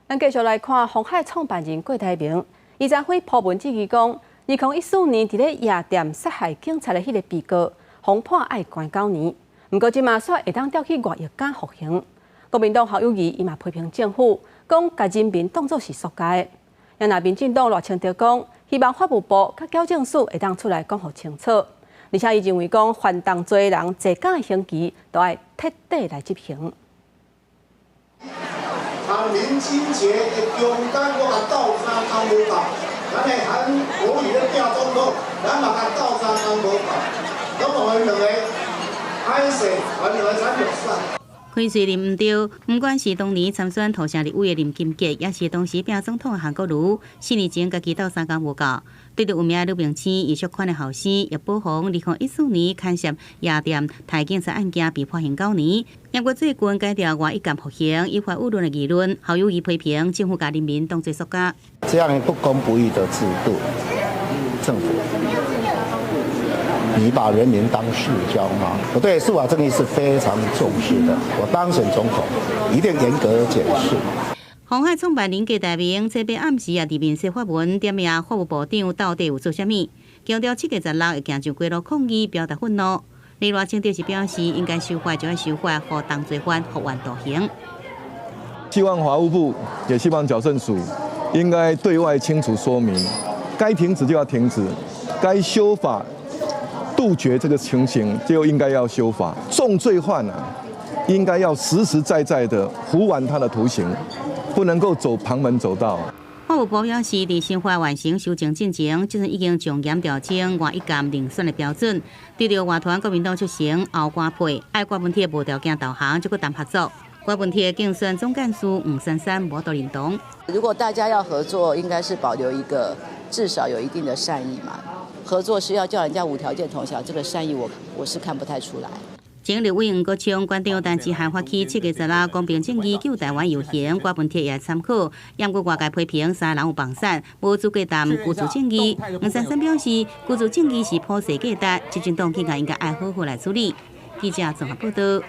咱繼續來看鴻海創辦人郭台銘，伊昨昏鋪文質疑講，2014年佇咧夜店殺害警察的彼个被告，予判愛關九年，毋過這馬煞會當調去外役監服刑。國民黨侯友宜伊嘛批評政府，講共人民當做是塑膠的。若民進黨賴清德講，希望法務部佮矯正署會當出來講予清楚。而且伊認為講，犯重罪的人坐監的刑期都愛徹底來執行。林清杰的中間，我共鬥三工無夠，咱的韓國瑜咧拼總統，咱嘛共鬥三工無夠，總共予兩个歹勢，予兩个產落選。開喙啉毋著，毋管是當年參選土城立委的林金杰，抑是當時拼總統的韓國瑜，4年前家己鬥三工無夠。對著有名的女明星葉淑寬的後生葉寶鴻，2014年牽涉夜店刣警察案件被判刑九年，不過最近改調外役監服刑，引發輿論的議論。侯友宜批評政府共人民當做塑膠。這樣不公不義的制度，政府，你把人民當塑膠嗎？我對司法正義是非常重視的。我當選總統，一定嚴格檢視。鴻海創辦人郭台銘，這擺暗時也佇面書發文點名法務部長到底有做啥物，強調7月16會行上街頭抗議，表達憤怒。另外，清德是表示應該修法就愛修法，予重罪犯服完徒刑。希望法務部也希望矯正署應該對外清楚說明，該停止就要停止，該修法杜絕這個情形就應該要修法。重罪犯啊，應該要實實在在的服完他的徒刑，不能夠走旁門左道。法務部表示，佇新法完成修正進前，這陣已經從嚴調整外役監遴選的標準。對著外團國民黨出席後官配，愛郭文鐵無條件投降，就閣談合作。郭文鐵競選總幹事黃珊珊無法認同。如果大家要合作，應該是保留一個至少有一定的善意嘛。合作是要叫人家無條件投降，這個善意我是看不太出來。前立委黃國昌館長陳志漢發起7月16公平正義救台灣遊行，郭文鐵也參考。毋過外界批評三人有幫產，無資格談居住正義。黃珊珊表示，居住正義是普世價值，執政黨應該愛好好來處理。記者綜合報道。